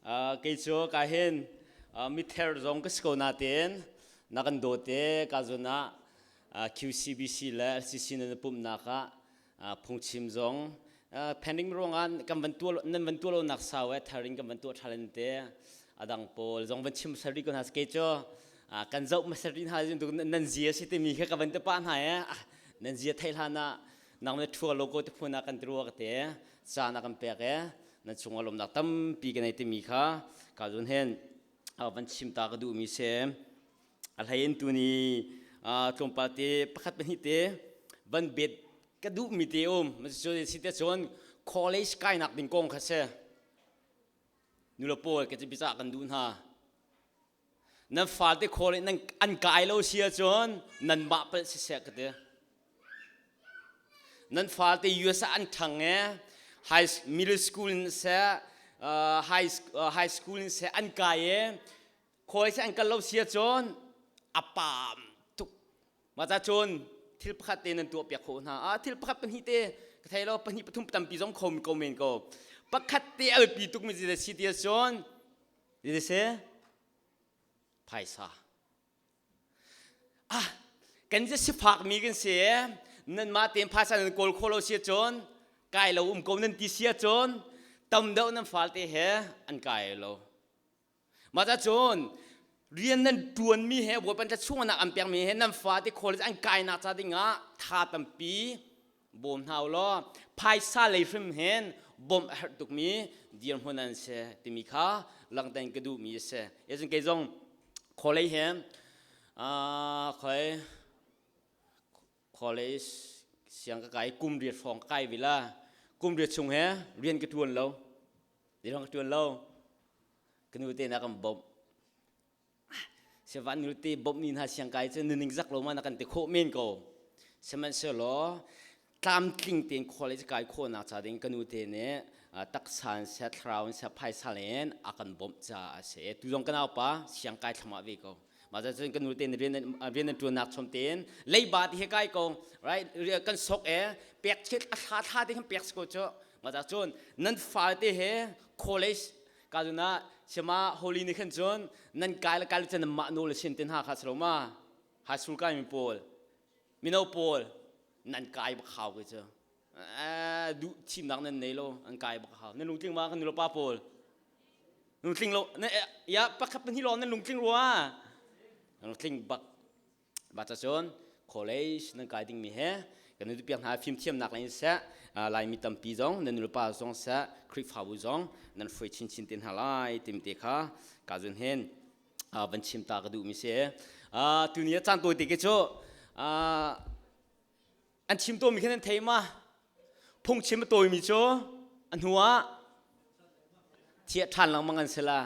Kei cu ka hin mither zong ka si ko nain na kan dawt i ka zawn ah QCBC le LCC nan i pumhnak ah phungchim zong pending ruangah kan van tuah nan van tuah lonak sau eh thar in kan van tuah ṭhan in te a dang pawl zong van chim sari ko hna kei cu kan zoh hmasa rih hna nan zia si timi kha ka van te pah hna eh nan zia theih hlan ah nang na ṭhua logo te phun ah kan ti rua ka te caan a kan pek e nan chungah lawmnak tampi ka nei timi kha ka zun hen van chim ta ka duhmi si a hlei in tuni tlawmpal te pakhat pahnih te van bet ka duhmi te um si te cun college kainak ding kong kha si nule pawl ka bica kan duh hna nan fate college nan an kai lo si ahcun nan mah palh siseh ka ti Nan fate US ah an ṭhang i high middle school in seh high high school in seh an kai i college an kal lo si ahcun a paam tuk. Mah ca cun thil pakhat te nan tuah piak khawh hna. Ah thil pakhat pahnih te ka thei lo pahnih pathum tampi zong kho ko men ko. Pakhat te a biapi tuk mi si ti ahcun ti si phaisa. Ah, kan cu sifakmi kan si. Nanmah tein phaisa nan kawl khawh lo si ahcun kai lo um ko nan ti si ahcun tam deuh nan falte he an kai lo. Mah cun rian nan ṭuanmi he Bawipa thla chungah an pekmi he nan fate college an kainak ca dingah tha tampi bawm hna u law phaisa lei hrim hin bawmh a herh tukmi dirhmun an si timi kha langhter ka duhmi a si. Cun kei zong college he khoi college siang ka kai kum riat hrawng ka kai vila kum riat chung he rian ka ṭuan lo rian ka ṭuan lo ka nu te na kan bawmh Sivan nulte bawmh ni hna siangkai cu nuning zak lo ma na kan ti khawh men ko. Sihmanhsehlaw tlamtling tein college kai khawhnak ca ding ka nu te nih taksa in seh thlarau in seh phaisa in a kan bawmh caah a si. Tu zong ka naupa siangkai thlamah ve ko. Mah cun ka nu te nih rian rian an ṭuannak chom tein leiba ti he kai ko right kan sok e pek chit a thla thla te khan pek si ko cu mah cun nan fale he college Ka zun ah sima holy ni khan cun nan kai le kai le cun mah nawl sin te hna kha silo ma high school kai mi pawl mino pawl nan kai bak hau ke cu duh thimnak nan nei lo an kai bak hau nan lungtling ma kan nulepa pawl lungtling lo ya pakhat pahnih lawng nan lungtling rua lungtling bak Mah cun college nan kai dingmi he kan nu piak hna fimthiamnak lei in seh Laimi tampi zong nan nulepa zong seh Khrihfabu zong nan hruai chinchin te hna lai timi te kha ka zun hin van chim ta ka duhmi si. Tuni ah caan tawi te ke cu an chim tawnmi khan nan thei ma phungchim a tawimi cu a hnu ah thiah ṭhan lengmang an si la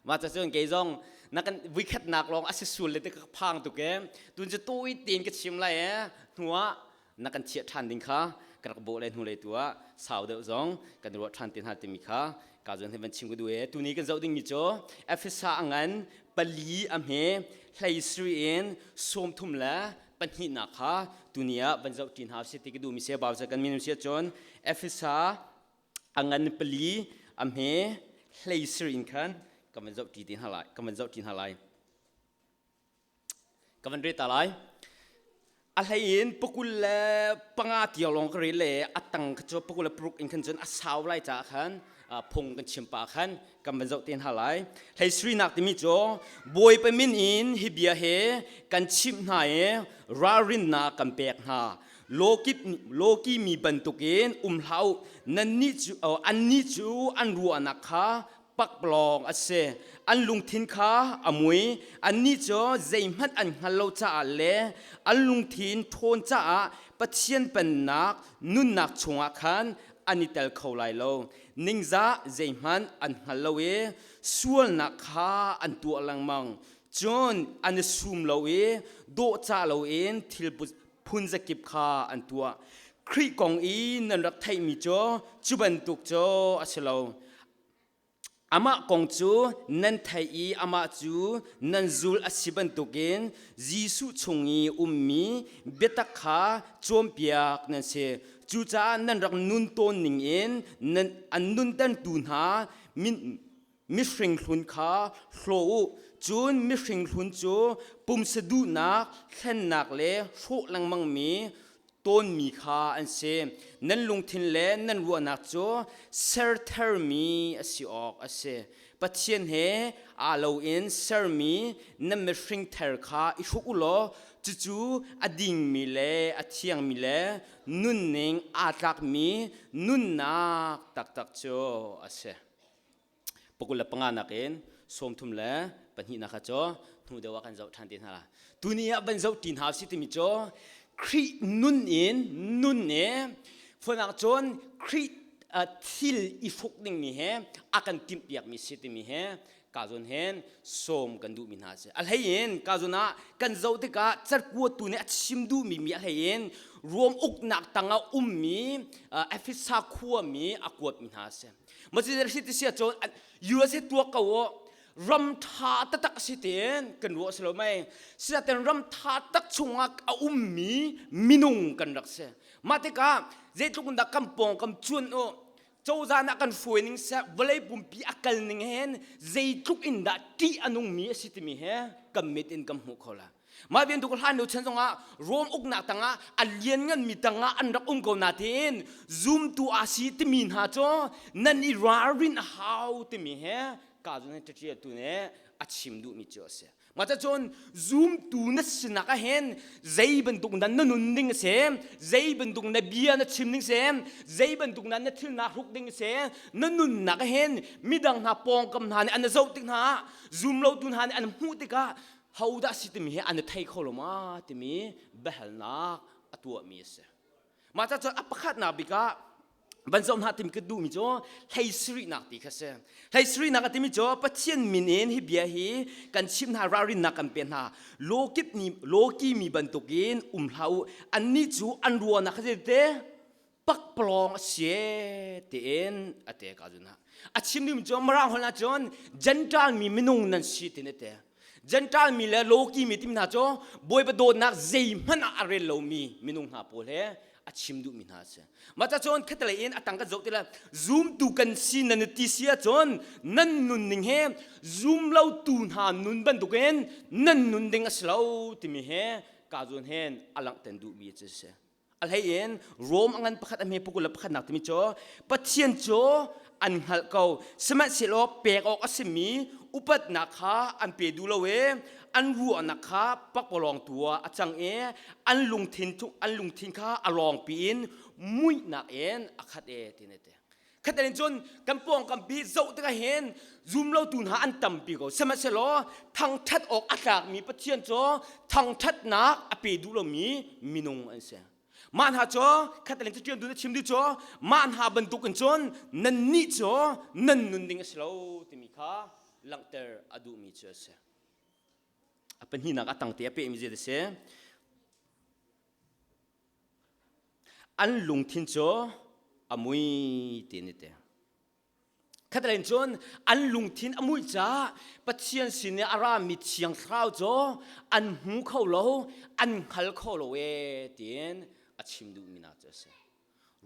mah ca cun kei zong na kan vuikhatnak lawng a si sul le te ka phang tuk e tun cu tawi tein ka chim lai e hnu ah na kan thiah ṭhan ding kha ka rak bawh le hnu lei tu ah sau deuh zong kan ruah ṭhan te hna timi kha ka zon hi van chim ka duh e tuni kan zoh dingmi cu Efesa a ngan pali a hme hlei sri in 30 le pahnihnak kha tuni ah van zoh ṭi hna usih ti ka duhmi si Bible kan min si ahcun Efesa a ngan pali a hme hlei sir in khan kan van zoh ṭi ti hna lai kan van zoh ṭi hna lai ka van rel ta lai a hlei in pakul le panga tiang lawng ka rel le a tang kha cu pakul le paruk in khan cun a sau lai caah khan phung kan chim pa khan kan van zoh te hna lai hlei srinak timi cu Bawipa min in hi bia he kan chimh hna i ralrinnak kan pek hna lawkip lawki mi bantukin um hlah u nannih cu annih cu an ruahnak kha pakpalawng a si an lungthin kha a mui annih cu zeihmanh an hngal lo caah le an lungthin ṭhawn caah Pathian pennak nunnak chungah khan an i tel kho lai lo ningzah zeihmanh an hngal lo i sualnak kha an tuah lengmang cun an i sum lo i dawhcah loin thil phunzakip kha an tuah Khrih kong i nan rak theihmi cu cu bantuk cu a si lo Amah kong cu nan theih i amah cu nan zul a si bantukin Jesuh chung i ummi biatak kha cawnpiak nan si. Cucaah nan rak nun tawn ningin nan an nuntertu hna min. Mihring hlun kha hlaw u, cun mihring hlun cu pumsa duhnak, hlennak le hrawh lengmangmi tawnmi kha an si. Nan lungthin le nan ruahnak cu ser tharmi a si awk a si. Pathian he aa loin sermi nan mihring thar kha i hruk u law cucu a dingmi le a thiangmi le nunning aa tlakmi nunnak taktak cu a si. 25 nakin 32 nak kha cu hnu deuh ah kan zoh ṭhan te hna la. Tuni ah van zoh ṭi hna si timi cu Khrih nun in nun i funak cun Khrih thil i hruk dingmi he a kan timhpiakmi si timi he ka zawn hen sawm kan duhmi hna si. A hlei in ka zawn ah kan zoh tikah cerkuatu nih a chim duhmi mi a hlei in Rom uknak tangah ummi Efesa khuami a kuatmi hna si. Masih si ti sia cun USA tuak ko u ram tha taktak si tiin kan ruah si lo mei sinaten ram tha tak chungah a ummi minung kan rak si mah tikah zeitluk in dah kan pawng kam cuan u cozah nah kan hruai ning seh vawlei pumpi a kal ning hen zeitluk in dah ṭih a nungmi a si timi he kan mit in kan hmuh kho la Mah bantuk hlan lio chan zongah Rom uknak tangah a liannganmi tangah an rak um ko nain zumtu a si timi hna cu nan i ralrin a hau timi he ka zun ṭaṭialtu nih a chim duhmi cu a si. Mah cun zumtu na sinak ah hin zei bantuk nan na nun ding a si, zei bantuk na bia na chim ding si, zei bantuk nan na thil naa hruk ding a si, na nunnak ah hin midang hna pawngkam hna nih an zoh tik hna ah zum lotu hna nih an hmuh tikah hodah si timi hi an i thei kho lo ma timi biahalnak a tuahmi a si. Mah ca cun a pakhatnak bik ah van zoh hna timi ka duhmi cu hlei sarihnak ti kha si. Hlei sarihnak a timi cu Pathian min in hi bia hi kan chimh hna ralrinnak kan pe hna. Lawkip ni lawki mi bantukin um hlah u. Annih cu an ruahnak kha te pakpalawng a si tiin a te ka zun a chim ding cu Mirang holh ah cun Gentile mi minung nan si tin a te Gentile mi le Loki mi timi hna cu Bawipa dawtnak zeihmanh ah a rel lomi minung hna pawl he a chim duhmi hna a si. Mah ca cun khatalei in a tang kan zoh ti la zumtu kan si nan ti si ahcun nan nunning he zum lo tu hna nun bantukin nan nun ding a si lo timi he ka zun hen a langhter duhmi cu a si. A hlei in Rom a ngan pakhat a hme pukul le pakhatnak timi cu Pathian cu an hngalh ko sihmanhsehlaw pek awk a simi upatnak kha an pe duh lo i an ruahnak kha pakpalawng tu ah a cang i an lungthin an lungthin kha a lawngpi in muihnak in a khat e ti na ti. Khatal in cun kan pawngkampi zoh tikah hin zumlotu hna an tampi ko. Sihmanhsehlaw thangṭhat awk a tlakmi Pathian cu thangṭhatnak a pe duh lomi minung an si. Mah hna cu khatal in caṭian tu na chim duh cu mah hna bantuk in cun nannih cu nan nun ding a si lo timi kha langhter a duhmi cu a si. A pahnihnak a tangte a pehmi zei a si? An lungthin cu a mui ti an i ti. Khatlei in cun an lungthin a muih caah Pathian sin i a rami Thiang Thlarau cu an hmu kho lo, an hngal kho lo ee tiin a chim duhmi hna cu a si.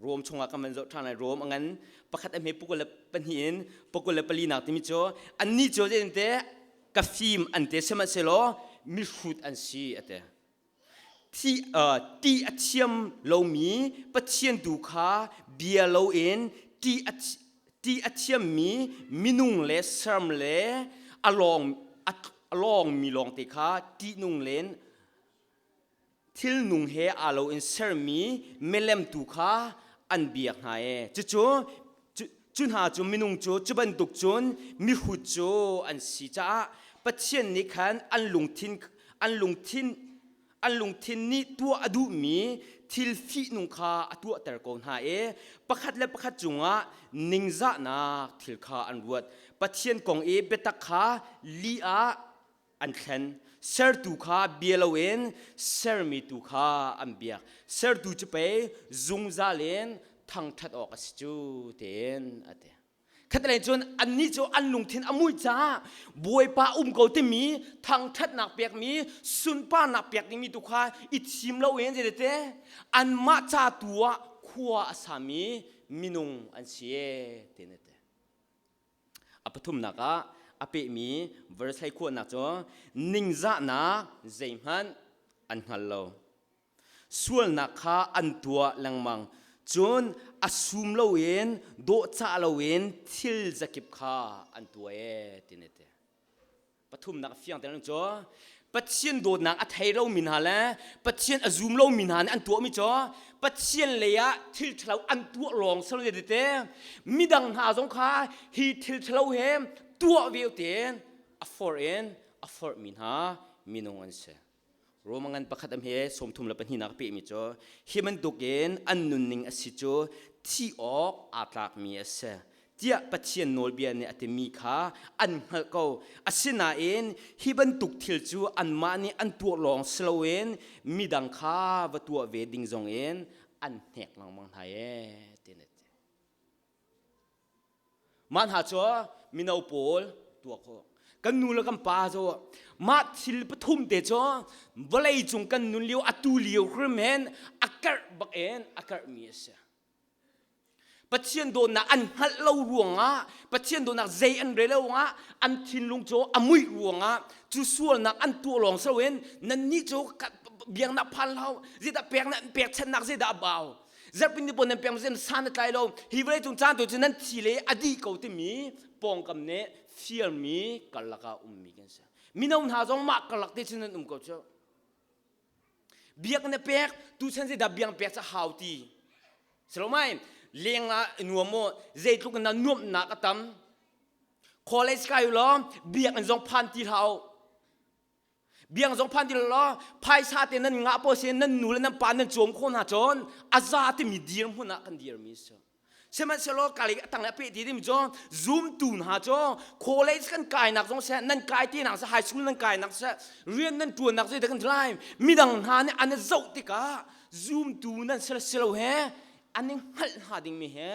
Rom chungah kan van zoh ṭhan lai. Rom a ngan pakhat a hme pukul le pahnih in pukul le pali nak timi cu annih cu zeitinte ka fim an ti sihmanhsehlaw mihrut an si a ti. Ti a thiam lomi Pathian tu kha bia loin ti a thiammi minung le serm le a lawngmi lawngte kha ṭihnung len thilnung he aa lo in sermi milem tu kha an biak hna ee. Cucu cu hna cu minung cu cu bantuk cun mihrut cu an si caah Pathian nih khan an lungthin an lungthin an lungthin nih tuah a duhmi thil fihnung kha a tuahter ko hna i pakhat le pakhat cungah ningzahnak thil kha an ruat. Pathian kong i biatak kha lih ah an thlen. Sertu kha bia loin sermi tu kha an biak. Sertu cu pei zungzal in thangṭhat awk a si cu tiin a ti. Khatlei cun annih cu an lungthin a muih caah Bawipa um ko timi thangṭhatnak pekmi sunparnak pek dingmi tu kha i thim loin zeitete anmah ca tu ah khua a sami minung an si tiin a ti. A pathumnak ah a pehmi verse hleikhuahnak cu ningzahnak zeihmanh an hngal lo. Sualnak kha an tuah lengmang. Cun a sum loin dawhcah loin thil zakip kha an tuah ee ti ne te. Pathumnak fiang tein cu Pathian dawtnak a thei lomi hna le Pathian a zum lomi hna nih an tuahmi cu Pathian lei ah thil ṭhalo an tuah lawng si lo te midang hna zong kha hi thil ṭhalo he tuah ve tein a forh in a forhmi hna minung an si. Roma ngan pakhat am he 32 nak pehmi cu hi bantukin an nunning a si cu thi awk aa tlakmi a si tiah Pathian nawlbia nih a timi kha an hngalh ko. Asinain hi bantuk thil cu anmah nih an tuah lawng si loin midang kha va tuah ve ding zongin an hnek lengmang hna ee ti na ti. Mah hna cu mino pawl tuah khawh. Kan nu le kan pa cu mah thil pathum te cu vawlei cung kan nun lio atu lio hrim hin a karh bak in a karhmi a si. Pathian dawtnak an hngalh lo ruangah Pathian dawtnak zei an rel lo ruangah an thinlung cu a muih ruangah cu sualnak an tuah lawng si loin nannih cu biaknak phan hlah zeidah peknak pekchanhnak zeidah a bau zarhpin ni pawl nan pek zem san a tlai lo hi vawlei cung caan tu cu nan thi le a dih ko timi pawngkam nih fialmi karlak ah ummi kan si mino hna zong mah karlak te cun nan um ko cu Biak na pek tuchan zeidah biang pek ca hau ti Salomai leng ah nuam maw zeitluk na nuamhnak a tam college kai law biakinn zong phan ti hlah biang zong phan ti law phaisa te nan ngah po sin nan nu le nan pa nan cawm kho hna cun a za timi dir hmun ah kan dir mi si Sihmanhsehlaw kali a tang le a peh ti ding cu zumtu hna cu college kan kainak zong seh nan kai ti nak seh high school nan kainak seh rian nan tuannak zei dah kan lai midang hna nih an i zoh tikah zumtu nan si si lo he an i hngalh hna dingmi he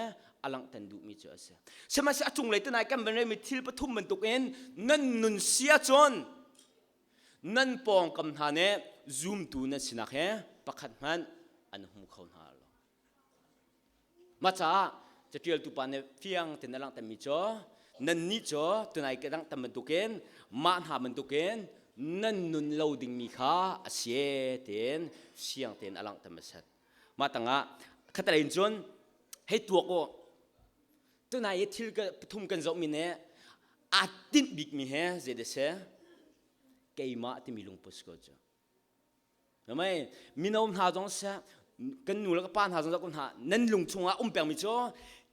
a langhter duhmi cu a si. Sihmanhsehlaw a cunglei tunai kan van relmi thil pathum bantukin nan nun si ahcun nan pawngkam hna nih zumtu nan sinak he pakhat hmanh an hmu kho hna lo. Mah caah caṭialtu pa nih fiang tein a langhtermi cu nannih cu tunai ka langhter bantukin mah hna bantukin nan nun lo dingmi kha a si tiin fiang tein a langhter hmasat. Mah tangah khatalei in cun hei tuak u tunai i thil pathum kan zohmi nih aa tinh bikmi he zeidah si keimah timi lungput si ko cu. Namai mino hna zong seh kan nu le ka pa hna zong ko hna nan lung chungah um pengmi cu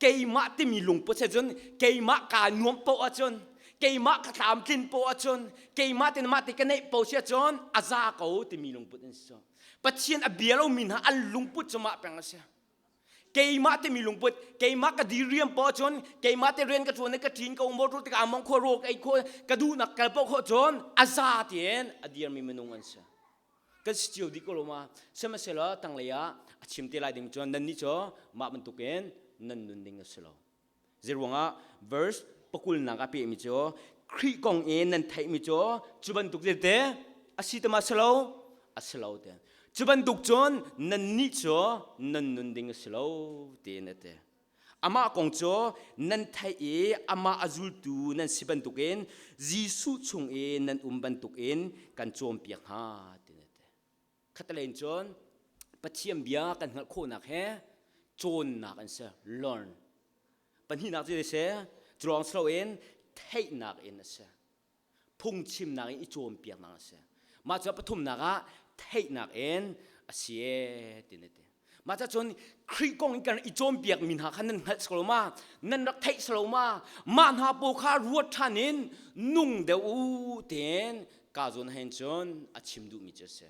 keimah timi lungput se cun keimah kaa nuam poh ahcun keimah ka tlamtlin poh ahcun keimah te mah te ka neih poh si ahcun a za ko timi lungput an si Pathian a bia lomi hna an lungput cu mah peng a si keimah timi lungput keimah ka diriam poh ahcun keimah te rian ka ṭuan i ka ṭin ka um ro tikah among khua ro ka ei khua ka duhnak kal poh khawh cun a za tiin a dirmi minung an si kan si cio dih ko lo ma sihmanhsehlaw tanglei ah a chim te lai ding cun nannih cu mah bantukin nan nun ding a si lo Zeiruangah verse pakulnak ah pehmi cu Khrih kong i nan theihmi cu cu bantuk te a si te ma si lo a si lo te cu bantuk cun nannih cu nan nun ding a si lo tiin a ti amah kong cu nan theih i amah a zultu nan si bantukin Jesuh chung i nan um bantukin kan cawnpiak hna tiin a ti khatalei in cun Pathian bia kan hngalh khawhnak he cawnnak an si learn pahnihnak cu si cu lawng si loin theihnak in a si phungchimnak in i cawnpiaknak a si mah cu pathumnak ah theihnak in a si e ti na ti mah ca cun Khrih kong in kan i cawnpiak mi hna kha nan hngalh si lo ma nan rak theih si lo ma mah hna pawl kha ruat ṭhan in nung deuh u tiin ka zawn hen cun a chim duhmi cu a si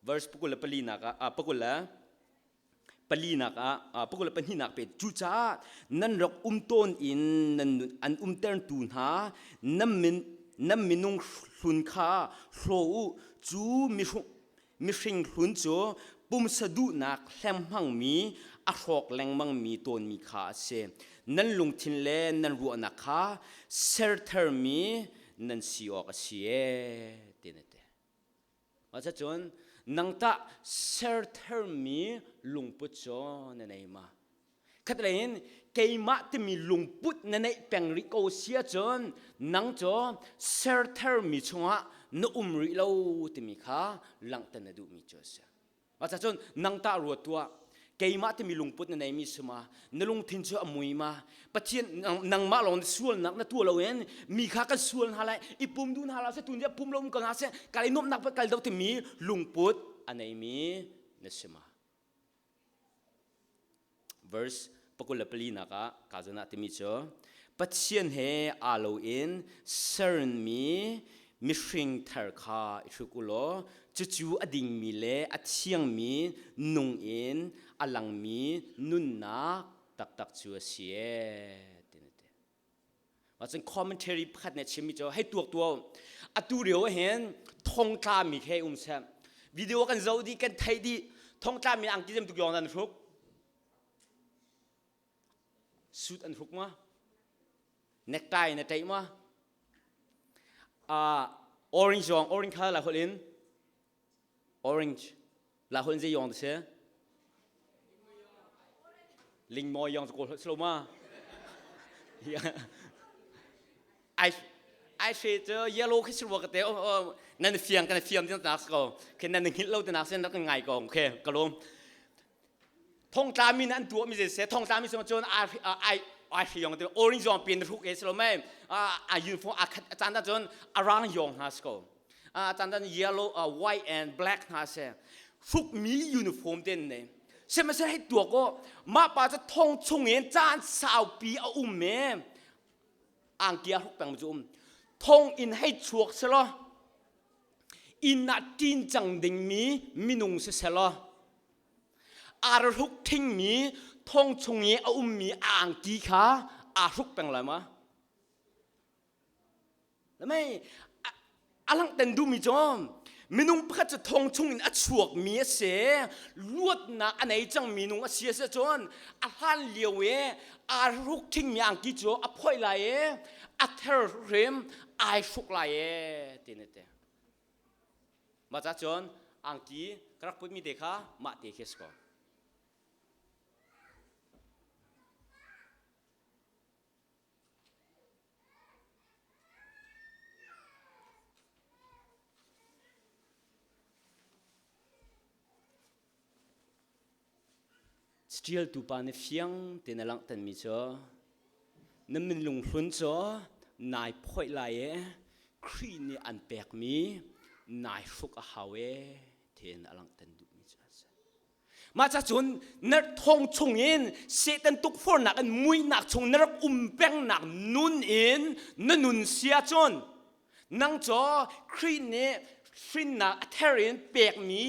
verse 24 nak ah 24 nak ah 22 nak pe cucaah nan rak um tawn in nan an umtertu hna nan min nan minung hlun kha hlaw u cu mihring hlun cu pumsa duhnak hleng-hmangmi a hrawk lengmangmi tawnmi kha a si nan lungthin le nan ruahnak kha sertharmi nan si awk a si ee ti na ti Cun nang tah sertharmi lungput cu na nei ma? Khatlei in keimah timi lungput na neih peng rih ko si ahcun nang cu serthermi chungah na um rih lo timi kha langhter na duhmi cu a si. Mah cun nang tah ruat tuah keimah timi lungput na neimi si ma na lungthin cu a mui ma Pathian nangmah lawng sualnak na tuah loin mi kha kan sual hna lai i pum duh hna la se tun pum lo um ko hna seh kal i nuamhnak kal do timi lungput a neimi na si ma Verse 24 nak ah ka zawn ah timi cu Pathian he aa lo in sermi mihring thar kha i hruk u law cucu a dingmi le a thiangmi nung in a langmi nunnak taktak cu a si ee ti na ti. Cun commentary pakhat nih a chimmi cu hei tuak tuah atu lio ah hin thongtla mi khi um seh video kan zoh dih kan theih dih thongtla mi angki zem tuk yong an hruk suit an hruk ma necktie na ṭaih ma uh, orange yong orange kha la holh in orange la holh in zei yong si lingmawi yong cu kawl slo ma ai ai she cu yellow khi sirwa ka te nan fiang kan fiam tin nak ko khe nan hngilh lo te nak sen rak ngai ko khe ka lom thongtla mi an tuah mi se thongtla mi song chun ai ai ai hri yong te orange yong pin hruk e slo mai a uniform a khat chan da chun arang yong ha sko a chan dan yellow white and black hna se hruk mi uniform ten ne sihmanhsehlaw hei tuak aw mah pa cu thong chung in caan saupi a um me angki a hruk peng cu um thong in hei chuak selaw inn ah ṭin cang dingmi minung si selaw aa hruk thingmi thong chung i a ummi a angki kha aa hruk peng lai ma Lamei a langhter duhmi cu minung pakhat cu thong chung in a chuakmi a si luatnak a nei cangmi nung a si a si cun a hlan lio i aa hruk thingmi angki cu a phoih lai i a ther hrim ai hruk lai e ti na ti mah ca cun angki ka rak putmi te kha mah te khi a si ko Caṭialtu pa nih fiang tein a langhtermi cu na minlung hlun cu nai phoih lai i Khrih nih an pekmi nai hruk a hau e tiin a langhter duhmi cu a si. Mah ca cun na thong chungin Satan tukforhnak in muihnak chung na rak um pengnak nun in na nun si ahcun nang cu Khrih nih hrinnak a ther in pekmi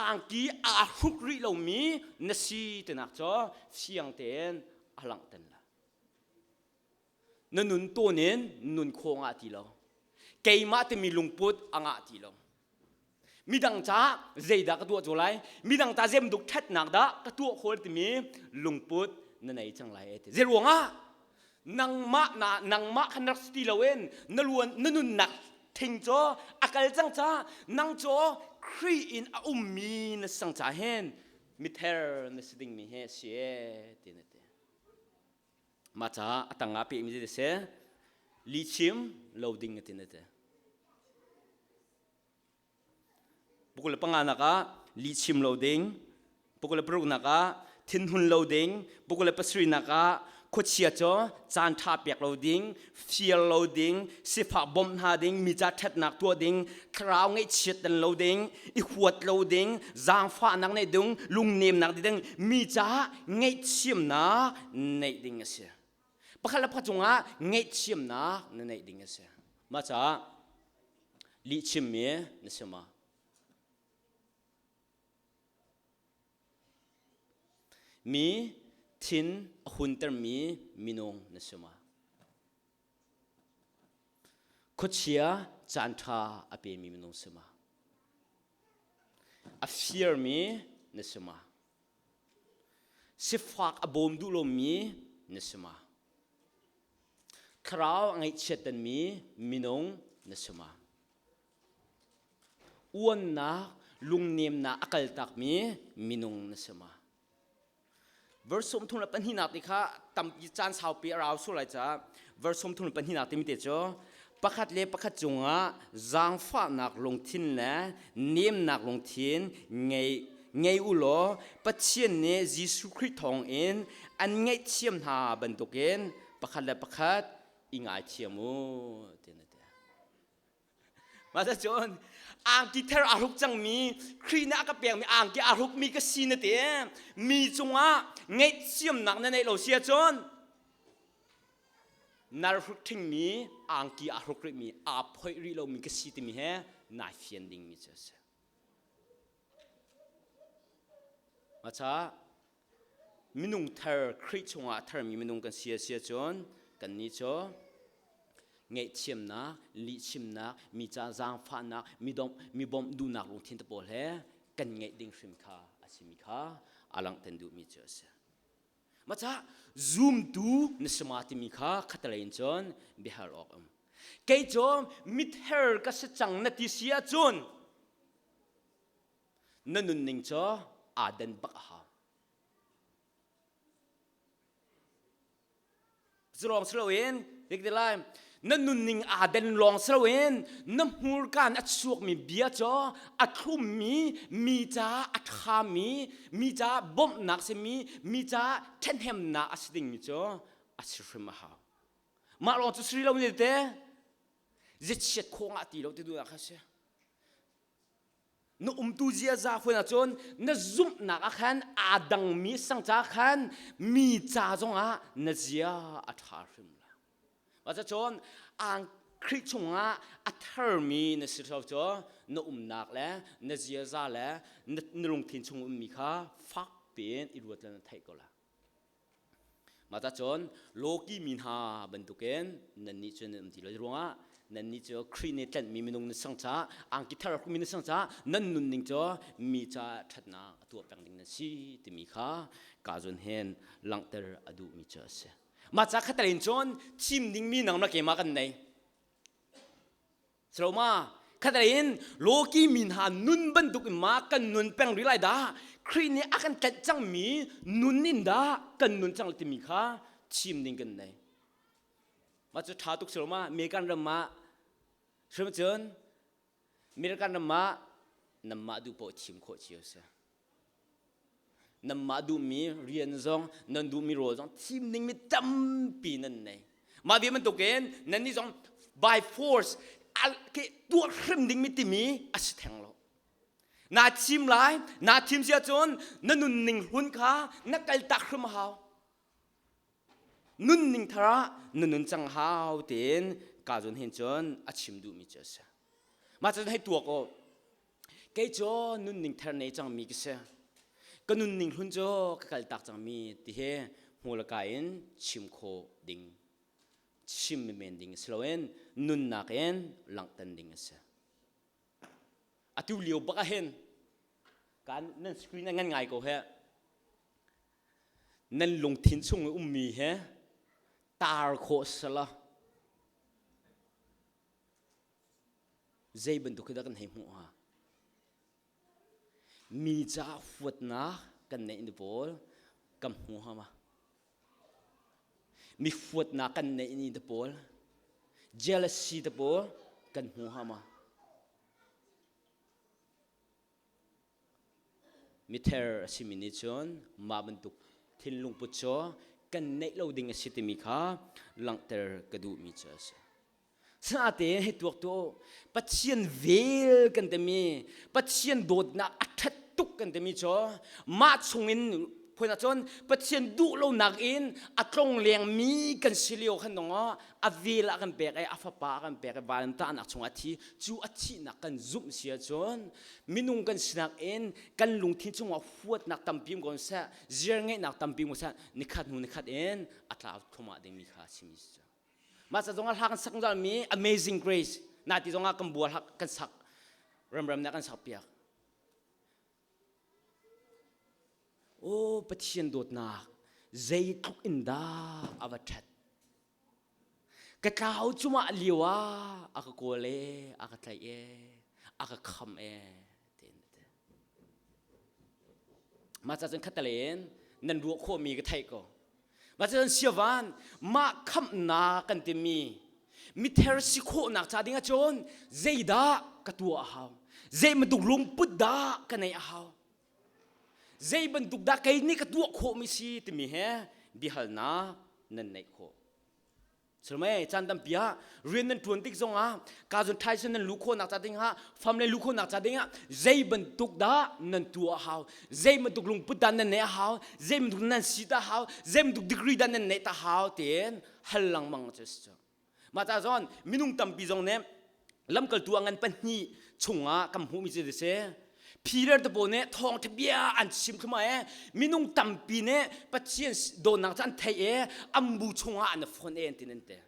angki aa hruk rih lomi na si tinak cu fiang tein a langhter la. Na nun tawn in nun khawh ngah ti lo. Keimah timi lungput a ngah ti lo. Midang caah zeidah ka tuah cu lai? Midang ta zemduk ṭhatnak dah ka tuah khawl timi lungput na nei cang lai ti. Zeiruangah nangmah na nangmah khan rak si ti loin na luan na nunnak thing cu a kal cang ca nang cu Khrih in a ummi na sang ca hin mither na si dingmi he si e ti na ti. Mah caah a tang ah pehmi zei si lihchim lo ding a ti na ti. Pukul le panganak ah lihchim lo ding, pukul le paruknak ah thinhun lo ding, pukul le pasarihnak ah khuachia cu caan ṭha pek lo ding, fir lo ding, sifah bawmh hna ding, mi ca ṭhatnak tuah ding, thlarau ngaihchiat tan lo ding, i huat lo ding, zaangfahnak neih ding, lungnemnak ding, mi caah ngaihthiamnak neih ding a si. Pakhat le pakhat cungah ngaihthiamnak na neih ding a si. Mah caah lihchimmi na si ma? Mi thin a huntermi minung na si ma? Khuachia caanṭha a pemi minung si ma? A firmi na si ma? Sifak a bawm duh lomi na si ma? Thlarau a ngaihchiattermi minung na si ma? Uannak, lungnemnak a kaltakmi minung na si ma? Verse 32 ti kha tampi caan saupi a rau sual lai caah verse 32 timi te cu pakhat le pakhat cungah zaangfahnak lungthin le nemnak lungthin ngei ngei u law Pathian nih Jesuh Khrih thawngin an ngaihthiam hna bantukin pakhat le pakhat i ngaithiam u ti na ti. Mah cun angki ther aa hruk cangmi Khrih nih a ka pekmi angki aa hrukmi ka si na ti mi cungah ngaihthiamnak na neih lo si ahcun nar hruk ṭhingmi angki aa hruk rihmi aa phoih rih lomi ka si timi he nai fian dingmi cu a si. Maca minung thar Khrih chungah a tharmi minung kan si a si ahcun kannih cu ngaihthiamnak, lihchimnak, mi ca zaangfahnak, mi dongh, mi bawmh duhnak lungthin te pawl he kan ngeih ding hrim kha a simi kha a langhter duhmi cu a si. Maca zumtu na si ma timi kha khatalei in cun biahal awk um. Kei cu mither ka si cang na ti si ahcun na nunning cu aa den bak a hau. Cu lawng si loin dik ti lai na nunning aa den lawng si loin na hmurka in a chuakmi bia cu a thlummi mi ca a ṭhami mi ca bawmhnak simi mi ca ṭhahnemnak a si dingmi cu a si hrim a hau. Mah lawng cu si lo ne te ziachiat khawh ngah ti lo ti duhnak kha si. Na umtu ziaza huen ahcun na zumhnak ah khan aa dangmi sang ca khan mi ca zongah na zia a ṭha hrim la. Mah cun ang Khrih chungah a tharmi na si lo cu na umnak le na ziaza le na lungthin chung ummi kha fak piin i ruat le na theih ko la. Mah cun lawki mi hna bantukin nannih cu nan um ti lo ruangah nannih cu Khrih nih tlanhmi minung na sang caah angki thar mi na sang caah nan nunning cu mi ca ṭhatnak a tuah peng ding nan si timi kha ka zun hin langhter a duhmi cu a si. Mah ca khat in cun thim dingmi nang na keimah kan nei. Silo ma? Khatlei in lawki mi hna nun bantuk in ma kan nun peng rih lai dah? Khrih nih a kan tlaih cangmi nun in dah kan nun cang timi kha chim ding kan nei. Mah cu ṭha tuk silo ma? American ram ah hrim cun American ram ah nanmah duh paoh thim khawh cio si. Nanmah duhmi rian zong, nan duhmi rawl zong thim dingmi tampi nan nei. Mah ve bantukin nannih zong by force tuah hrim dingmi timi a si theng lo. Naa thim lai, naa thim si ahcun na nunning hlun kha na kaltak hrim a hau. Nunning thar ah na nun cang hau tiin ka zun hin cun a chim duhmi cu a si. Mah cun hei tuak u. Kei cu nunning thar nei cangmi ka si. Ka nunning hlun cu ka kaltak cangmi ti hi hmurka in chim khawh ding, chim men ding si loin nunnak in langhter ding a si. Atu lio bak ah hin kan nan screen a ngan ngai ko he. Nan lungthin chung i ummi he tar khawh sala Zei bantuk hi dah kan hei hmuh hnga? Mi caah huatnak kan neih ni pawl kan hmu hnga ma? Mi huatnak kan neih ni te pawl, jealousy te pawl kan hmu hnga ma? Mither a simi nih cun mah bantuk thinlung put cu kan neih lo ding a si timi kha langhter ka duhmi cu a si. Sinain hei tuak tu Pathian vel kan timi Pathian dawtnak a ṭhat tuk kan timi cu mah chungin phun ahcun Pathian duh lonak in a tlong lengmi kan si lio khan dong a vel a kan pek i a fapa a kan pek i valamtahnak chungah a thi cu a thihnak kan zumh si ahcun minung kan sinak in kan lungthin chungah huatnak tampi um ko seh ziar ngeihnak tampi um seh nikhat hnu nikhat in a tlau thluahmah dingmi kha a simi si cu mah ca zongah hla kan sak zungzalmi Amazing Grace na ti zongah kan bual kan sak ramram nih kan sak piak Aw Pathian dawtnak zeitluk in dah a va ṭhat. Ka tlau cumah lio ah a ka kawl e, a ka tlaih e, a ka kham e, tiin a ti. Mah ca cun khattale in Nan ruah khawhmi ka theih ko. Mah cun siavan mah khamhnak kan timi mither si khawhnak ca ding ahcun zeidah ka tuah a hau? Zei bantuk lungput dah ka neih a hau? Zei bantuk dah kei nih ka tuah khawhmi si timi he biahalnak nan neih khawh. Sulmei caan tampi ah rian nan ṭuan tik zongah ka zun ṭhaisen nan lu khawhnak ca dingah fam le lu khawhnak ca dingah zei bantuk dah nan tuah a hau zei bantuk lungput dah nan neih a hau zei bantuk nan si ta hau zei bantuk degree dah nan neih ta hau tiin hal lengmang cu si cu mah ca zawn minung tampi zong nih lamkaltu a ngan pahnih chungah kan hmuhmi cu si Peter te pawl nih thawngṭha bia an chim thluahmah e minung tampi nih Pathian dawtnak cu an theih e an bu chungah an fon e an ti nan ti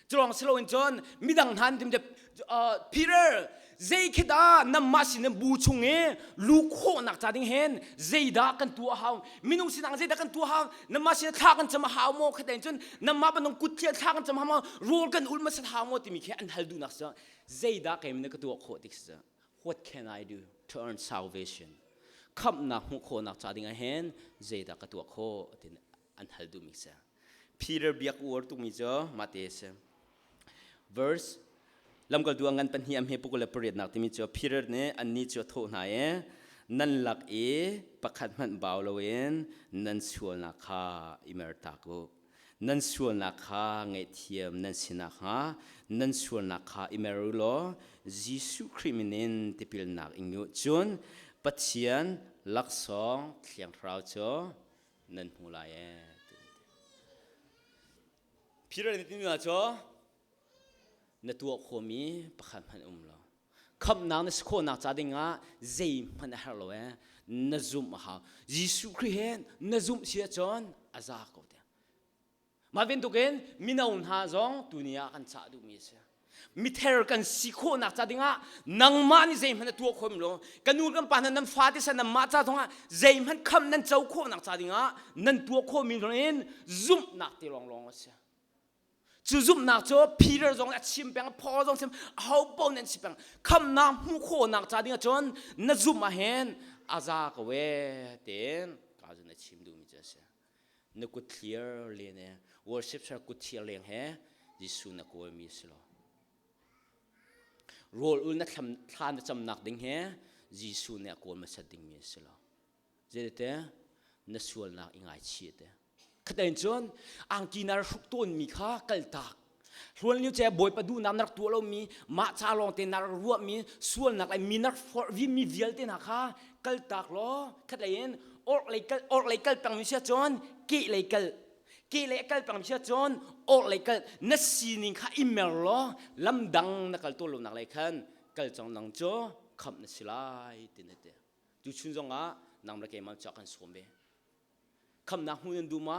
culawng si loin cun midang hna an tim Peter zei khi dah namah sin bu chung i lu khawhnak ca ding hin zeidah kan tuah hau minung sinang zeidah kan tuah hau namah sin thla kan cam a hau maw khatein cun namah bantuk kut thliah thla kan cam hau maw rawl kan ul masat hau maw timi khi an hal duhnak cu zeidah keimah nih ka tuah khawh tik si what can I do to earn salvation khamhnak hmuh khawhnak ca ding ah hin zeidah ka tuah khawh tin an hal duhmi si Peter biak uar tukmi cu mah te si verse lamkaltu a ngan pahnih am he puk le pariatnak timi cu Peter nih annih cu a thawh hna i nan lak i pakhat hmanh bau loin nan sualnak kha i mertak u nan sualnak kha ngaihthiam nan si nakhnga nan sualnak kha i mer u law Jesuh Khrih min in tipilnak ing u cun Pathian laksawng Thiang Thlarau cu nan hmu lai ee. Peter nih timi cu na tuah khawhmi pakhat hmanh um lo. Khamhnak na si khawhnak ca dingah zeihmanh a herh lo ee. Na zumh a hau. Jesuh Khrih he na zumh si ahcun a za ko te. Mah bantukin mino hna zong tuni ah kan cah duhmi a si. Mither kan si khawhnak ca dingah nangmah nih zeihmanh na tuah khawh lo. Ka nu kan pa hna nan fate san nanmah ca zongah zeihmanh kham nan co khawhnak ca dingah nan tuah khawhmi in zumhnak te lawnglawng a si. Cu zumhnak cu Peter zong a chim peng, Paul zong chim, aho paoh nan si peng. Khamnak hmuh khawhnak ca dingah cun na zumh ah hin a za ko e tiin ka zun a chim duhmi cu a si. Na kut thlir len e worship sar kut thir leng he Jesuh na kawlmi si lo. Rawl ul na thlam thla na camnak ding he Jesuh nih a kawl hmasat dingmi si lo. Zeite na sualnak i ngaichih te. Khatein cun angki na rak hruk tawnmi kha kaltak. Hluan lio che Bawipa duhnak na rak tuah lomi, mah ca lawng te na rak ruahmi, sualnak le mi na rak forh vimi vialte hna kha kaltak law khatlei in orhlei kal orhlei kal pengmi si ahcun kehlei kal kehlei a kal pengmi si ahcun orhlei kal na sining kha i mer law lamdang na kal tawn lonak lei khan kal cang nang cu khamh na si lai ti na ti. Tuchun zongah nang le keimah cu kan sawm ve. Khamnak hmu nan duh ma?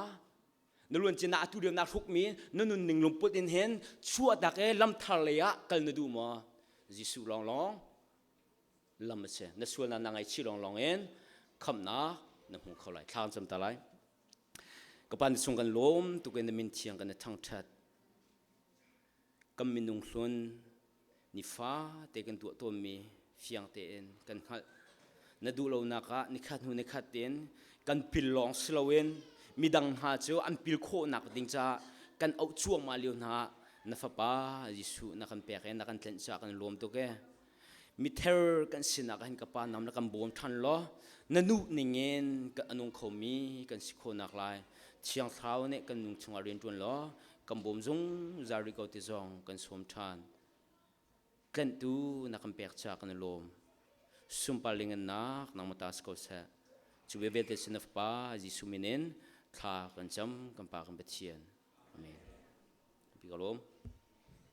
Na luan cin ah atu lio na hrukmi na nunning lungput in hin chuahtak e lamthar lei ah kal na duh maw? Jesuh lawnglawng lam a si. Na sualnak na ngaihchih lawnglawng in khamnak na hmu kho lai. Thla kan cam ta lai. Ka pa na sung kan lawm tuk in na min thiang kan i thangṭhat. Kan minung hlun nifa te kan tuah tawnmi fiang tein kan hngalh. Na duh lonak ah nikhat hnu nikhat tein kan pil lawng si loin midang hna cu an pil khawhnak ding caah kan auh cuahmah lio hna ah na fapa Jesuh na kan pek i na kan tlenh caah kan lawm tuk e. Mither kan sinak ah hin ka pa nam na kan bawm ṭhan law na nu ningin kan anung khomi kan si khawhnak lai Thiang Thlarau nih kan nung chungah rian ṭuan law kan bawm zungzal rih ko ti zong kan sawm ṭhan. Tlenhtu na kan pek caah kan i lawm. Sunpar lingannak nangmah ta si ko seh. Cu vialte sin na Fapa Jesuh min in thla kan cam kan Pa kan Pathian. Amen. Pi ka lawm.